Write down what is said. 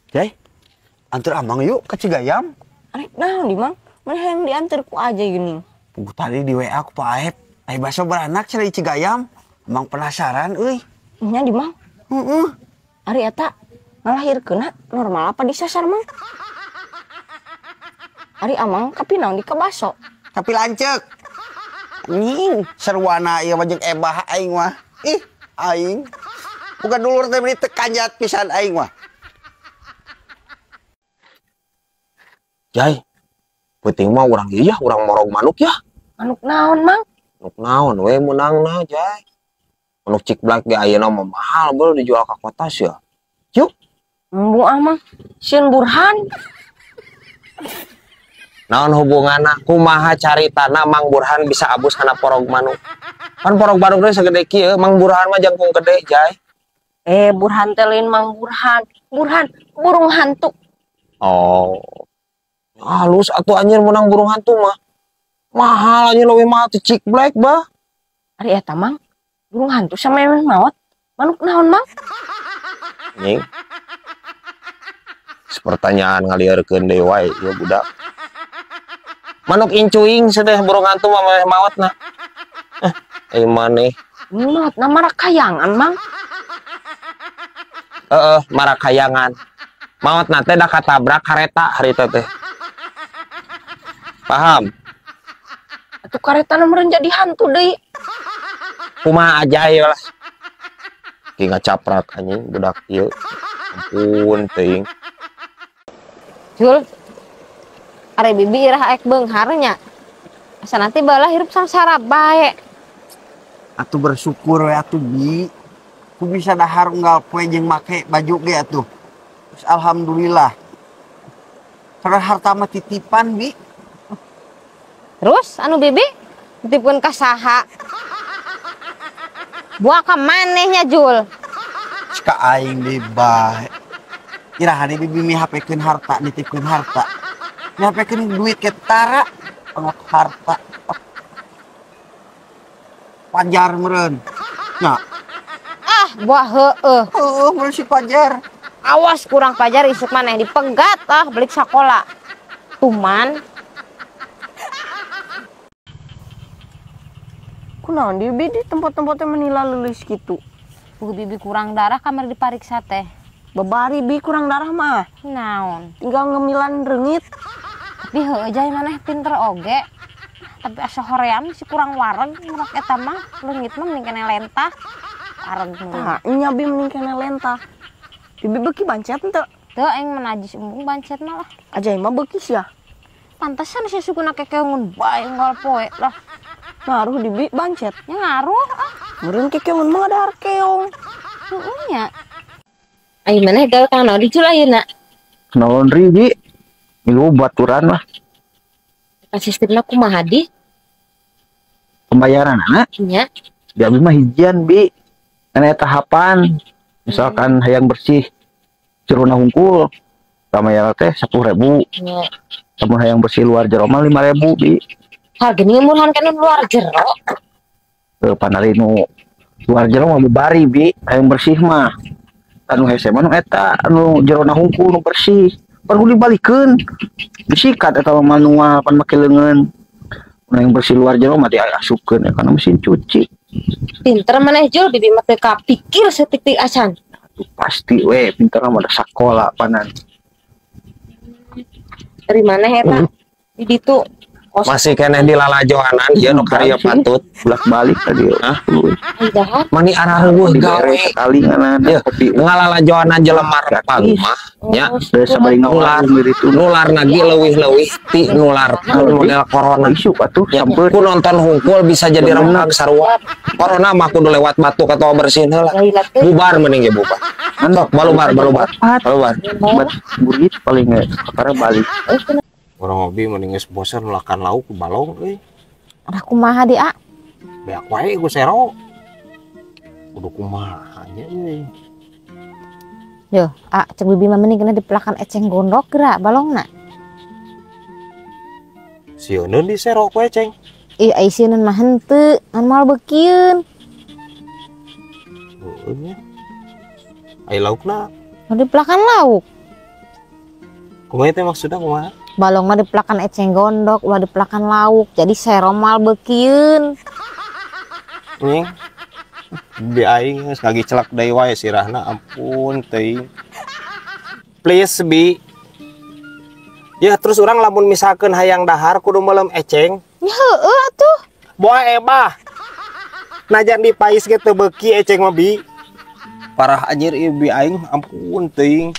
Jai, antar amang yuk ke Cigayam. Arek naon di mang? Mana yang diantar ku aja gini. Puguh tadi di WA ku Pak Aep. Ai baso beranak cenah di Cigayam. Amang penasaran euy. Nya di mang? Heeh. Ari eta ngalahirkeunna normal apa disasar mang? Ari amang kapi naon di kabaso? Kapi lanceuk. Nying, sarwana ieu mah jeung ebah aing mah. Ih, aing. Bukan dulur teh beli tekanjat pisan aing mah. Jai, penting mah urang ieu ya, urang morong manuk ya. Manuk naon, Mang? Manuk naon we meunangna, Jai. Manuk cik black ge ayeuna mah mahal beuh dijual ka kota sia. Yuk. Embung ah, Mang. Sieun Burhan. Naon hubunganna? Kumaha caritana Mang Burhan bisa abus kana porog manuk? Kan porog manuk teh sagede kieu, Mang Burhan mah jangkung gede, Jai. Burhan teh lain Mang Burhan. Burhan burung hantu. Oh. Halus atuh anjir menang burung hantu mah. Mahal anjir leuwih mahal ti cik black bah. Ari eta Mang, burung hantu sama emeh maot. Manuk naon Mang? Nying. Pertanyaan ngalieurkeun deui wae ieu budak. Manuk incuing sedeh burung hantu mah meh maotna. Maneh. Maotna marakayangan Mang. Heeh, marakayangan. Maotna teh da katabrak kareta harita teh. Paham? Atuh karetana meureun jadi hantu deui. Kumaha aja lah. Ki ngacaprak anjing budak ieu. Ampun teuing. Jul. Are bibi irah aek beunghar nya. Asa nanti balah hirup sangsara bae. Atuh bersyukur we atuh bi. Ku bisa dahar unggal poe jeung make baju ge atuh. Terus alhamdulillah. Karena harta mah titipan bi. Terus anu bibi titipkeun ka saha? Buah ka manehnya Jul. Cika aing deui bae. Iraha deui bibi mihapekeun harta, nitipkeun harta. Mihapekeun duit ke tara, pengot harta. Pajar meureun. Nya. Ah, buah heueuh. Heueuh meureun si Pajar. Awas kurang Pajar isuk maneh dipegat ah balik sakola. Tuman. Kunaon di bibi di tempat-tempatnya menila leulis gitu. Puguh bibi kurang darah kamar dipariksa teh. Babari bi kurang darah mah. Naon? Tinggal ngemilan reungit. Tapi heueuh jai maneh pinter oge. Tapi asa hoream si kurang wareg ngurak eta mah leungit mah mending kene lentah. Wareg mah. Tah, nya bi mending kene lentah. Bibi beuki bancet henteu? Teu aing mah najis embung bancet mah lah. Ajai mah beuki sia. Pantesan si sukuna kekeungun bae unggal poe lah. Ngaruh di bi bancet. Ya ngaruh ah. Meureun kekeungun mah dahar keong. Heeh nya. Ayo maneh gawe ka naon di Jul ayeuna? Kena laundry bi. Milu baturan lah. Sistemna kumaha di? Pembayaran anak? Nya. Di abi mah hijian bi. Kana tahapan. Misalkan hayang bersih jerona hungkul. Kamayar teh 10.000. Nya. Lamun hayang bersih luar jero mah 5.000 bi. Harganya murahan kan luar jero. Panari nu luar jero mah bari bi, hayang bersih mah. Anu hese mah nu eta, anu jerona hungkul nu bersih. Perlu dibalikeun. Disikat eta mah manual pan make leungeun. Nu hayang bersih luar jero mah diasupkeun kana mesin cuci. Pinter maneh Jul, bibi mah teu kapikir saeutik acan. Atuh pasti we, pinter mah da sakola panan. Dari maneh eta? Di ditu masih keneh di lalajoanan ieu nu karya patut bolak-balik tadi. Hah? Mani arah heueuh gawe sekali nganan kopi ngalalajoanan jelema rempang mah nya sabari nular nular lagi leuwih-leuwih ti nular model corona isuk atuh sampeun ku nonton hungkul bisa jadi rempang sarua corona mah kudu lewat batuk atau bersin heula bubar mending ge bubar sok balubar balubar balubar burit paling ge perkara balik. Orang hobi mending geus bosen nulakan lauk ku balong euy. Arah kumaha di a? Beak wae ku sero. Kudu kumaha nya euy. Yo, a cek bibi mah mending kena dipelakan eceng gondok geura balongna. Sieuneun di sero ku eceng. Ih, ai sieuneun mah henteu, ngan moal beukieun. Heueuh nya. Ai laukna? Nu dipelakan lauk. Kumaha teh maksudna, kumaha? Balongna dipelakan eceng gondok, ulah dipelakan lauk. Jadi sero moal beukieun. Nying. Bi aing geus ngagicelak deui wae sirahna, ampun teuing. Please, Bi. Ya terus urang lamun misalkeun hayang dahar kudu meuleum eceng. Ya heueuh atuh. Boa ebah. Najan dipais ge teu beuki eceng mah, Bi. Parah anjir ieu bi aing, ampun teuing.